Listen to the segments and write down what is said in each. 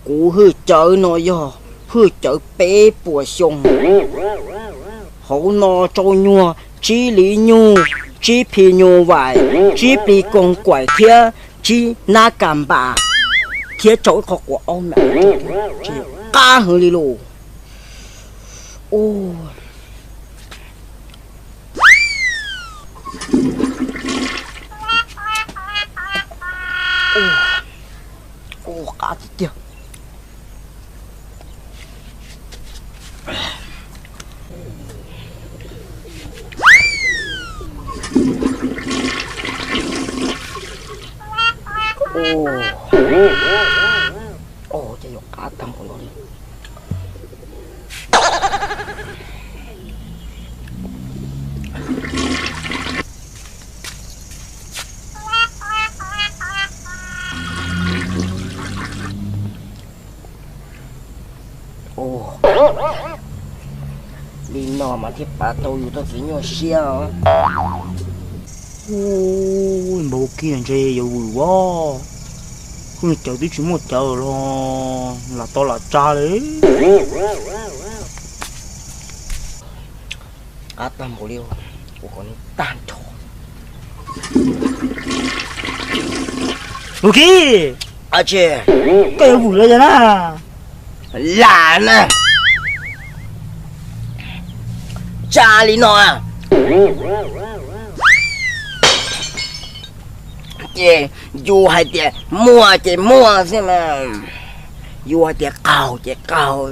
Kuv hwj cawv no yog hwj cawv peb puas xyoo. Hauv no tsau nyuag tsib li nyuj, tsib phi nyuj vais, tsib pli koog kuaim thiab tsib nab kas npas, thiab tsau ib qho quav aub me, qab heev li lauj. Qab tiag tiag. Ces yuav qab tag npaum no li. Li no mas thiaj pab tau yus txoj kev nyuaj siab os. Npawg Kib no ntshe yuav vwm os. Hwj cawv twb tsis muaj cawv los lam tau lam tsa li. Qab tag npaum li, ua kom nws tag nrho. Npawg Kib, koj yuav vwm los yog na? Lam na. Tsa li no. Ces yus hais tias muaj ces muaj xwb mas, yus hais tias qaug ces qaug.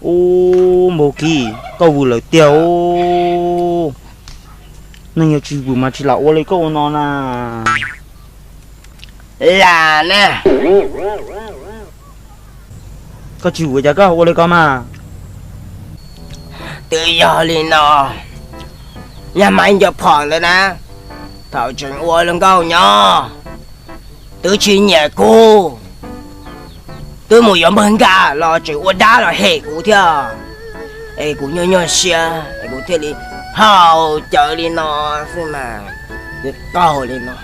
Ub, Npawg Kib, koj vwm lawm tiag os. Neeg yuav tsis vwm mas tsis lam ua li koj ua no na. Lam na. Koj tsis vwm cas koj ua li ko mas. Twb yog li no, nyab Maiv Ncaus Phom ntawd na, thaum tseem ua hluas nkauj nyob, twb tsis nyiam kuv, twb mus yuav npawg Nkaj los tseem ua dab los hem kuv thiab, es kuv nyuaj nyuaj siab es kuv thiaj li haus cawv li no xwb mas, twb qaug li no.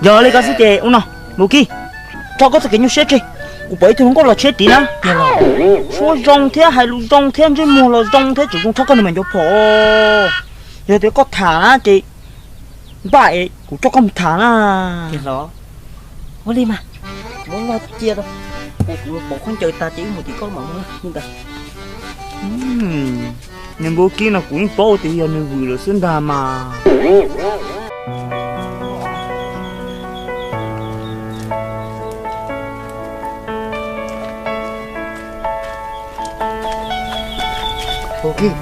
Yog li ko xwb ces ua no, Npawg Kib, tso koj txoj kev nyuaj siab tseg, kuv pom ib tug hluas nkauj los tsheb tid na, suab zoo thiab hais lus zoo thiab ntsej muag los zoo thiab tseem zoo tshaj koj niag Maiv Ncaus Phom. Yog tias koj tham na ces npaj es kuv coj koj mus tham na. Ua li mas, muab no cia rau, kuv mus pov khaub ncaws tas ces wb mus tim koj mam mus li ntawd. Niag Npawg Kib no kuv yeej paub tias yog nws vwm lawm xwb ntag mas. Npawg Kib,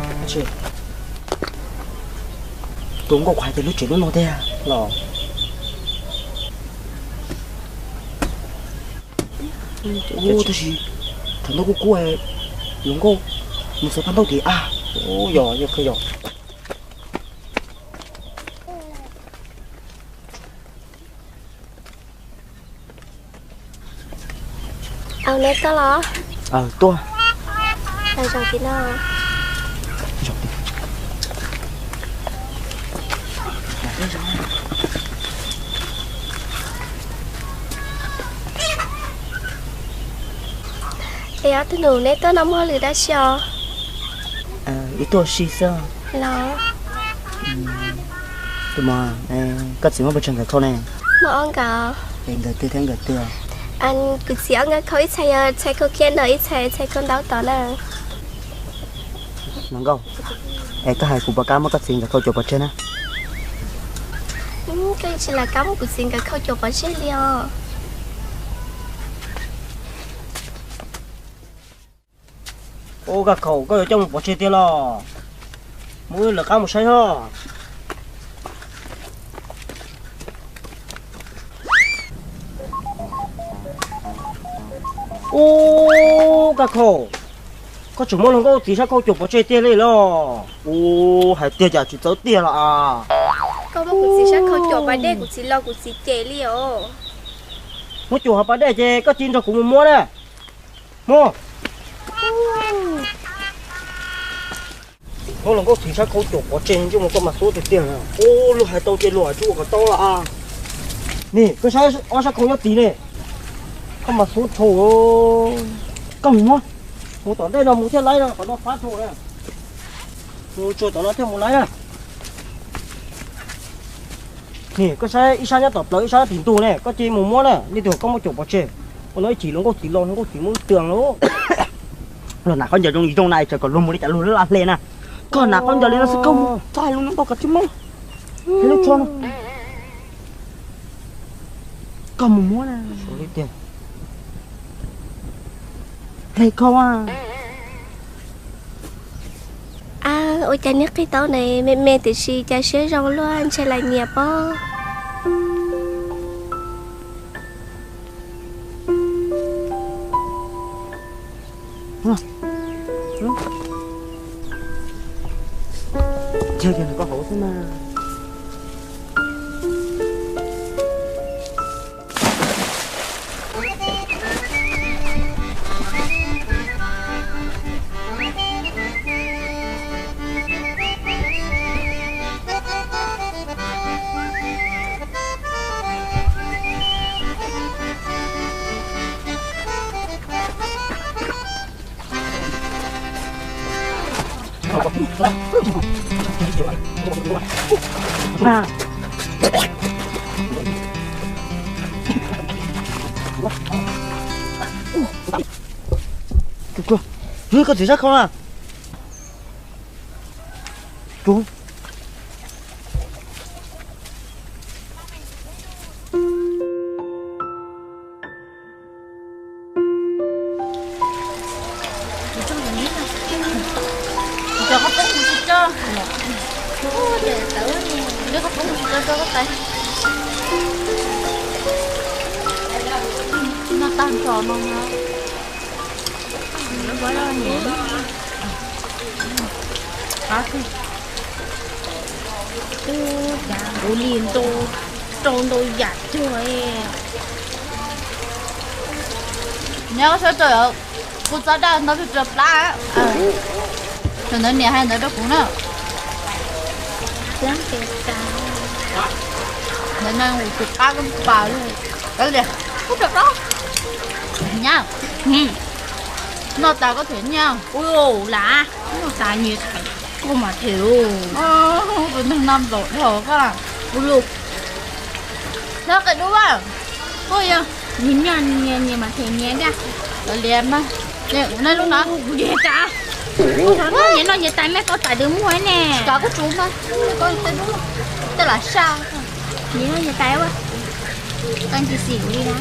tus nkauj kuv hais tias lub tsev lub no tiag los? Tab sis thaum ntawd kuj kuj, hluas nkauj mus xaws paj ntaub tid a. Yog, yog, yog. Au, neb tuaj los? Tuaj. Zaum tid no. Es ob tug nus, neb tuaj no muaj hauj lwm dab tsi os? Wb tuaj ua si xwb. Los, tus muam, koj txiv muaj pes tsawg nkawm khau ne? Muaj ob nkawm. Es nkawm twg thiab nkawm twg? Kuv txiv ob nkawm khau, ib txhais yog txhais khau khiab ntawd, ib txhais txhais khau ntaub tod na. Hluas nkauj, es koj hais kuv puas kam muab koj txiv nkawm khau cuam pov tseg na? Koj tsis lam kam muab kuv txiv nkawd khau cuam pov tseg li os. Ua, Nkaj Khaum, koj yuav coj mus pov tseg tiag los? Muab wb lawv qab mus saib os. Ub, Nkaj Khaum, koj tseem muab hluas nkauj txiv sab khau cuam pov tseg tiag li los? Ub, hais tiag cas tsis txawv tiag los as? Koj muab kuv txiv sab khau cuam pas dej, kuv txiv los kuv txiv cem li os. Muab cuam hauv pas dej ces koj cia nrog kuv mus muab na. Muab. Koj hluas nkauj txiv sab khau caum pov tseg ntsej muag koj mas xub tiag tiag. Ub, luag hais tau ces luag tsuas ua kom tau los. Nim koj saib ob sab khau nyob tid ne, koj mas xub dhau. Koj mus muab, mus tom ntej no mus thiaj laib no, qhov no fab dhau na. Mus tsuag tom no thiaj mus laib na. Nim koj saib ib sab nyob tom plaws ib sab tim ntug ne, koj cia mus muab na, leej twg koj muab caum pov tseg. Ua no ib chim hluas nkauj txiv los hluas nkauj txiv muab twg los. Los hnav khaub ncaws zoo zoo na, tsam kom luag mus li cas luag lawv lam hle na. Koj hnav khaub ncaws li no xwb koj mus txog hais lus no koj tsis muab. Hais lub tshuaj no. Koj mus muab na. Hle koj a. A, ua cas niag qig tau ne, me me tiam sis cas siab zoo luaj, ntshe lawv nyiam pob. Cia kiag nws koj hauv xwb mas. Koj txiv sab khau na. Noj tag nrho no na. Ub, cas nkaus li ntau, rau ntau yam cuag. Nyob sab rau kuv txob daj ntau rau plab. Thaum ntawd niam hais ntawd rau kuv na. Ntawd no tus qab koj pas li. Ub, rau plab. Nyab, noj tas koj them nyiaj. Ua lam, noj tas nyias them, koj mas them. Tus neeg no nplaum dhau koj. Ua lus, noj qe dub a. Koj yog nyias nyias nyias mas them nyias thiab. Lawv liam mas, nej lub no kuv nyias tas. Nyias noj nyias tais, mej koj tais dwb muag ne. Koj tsuv mas, koj tej dub, tej lam saj. Nyias noj nyias tais ua, koj tsis xim kuv li na.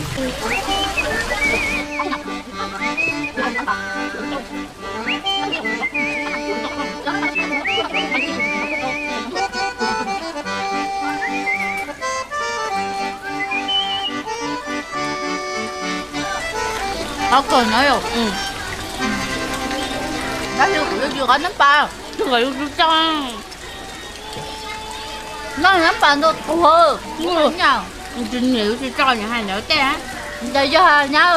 Qhov kawg no yom, tab sis kuv yuav tsis qhov nab pas, yus tsis tso. Noj nab pas ntau tuag, yus tsis nyiam yus tsis tso, nyias hais ntawd tej. Ntawd yog nyab,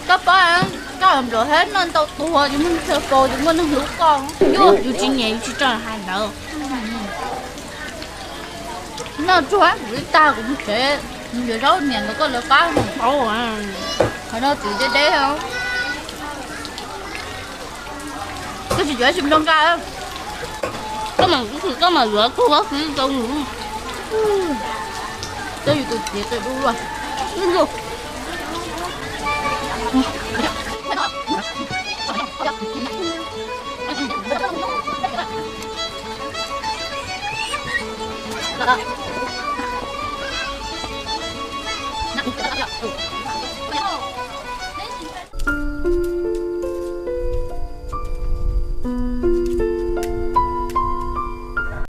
koj paub, koj nplaum hab noj ntau tuag ces muaj neeg tshawb paus ces muaj neeg hlub koj. Yus tsis nyiam yus tsis tso hais ntawd. Noj tsuag kuv li tag kuv mus tsev, yuav zaub niam ntawd koj lawv qab mus paub. Qhov no txiv deb deb. Koj tsis yuav tsis nrog nqa. Koj mam, koj mam yuav koj vaj xwb tau. Koj yus tus txiv tus dub luaj.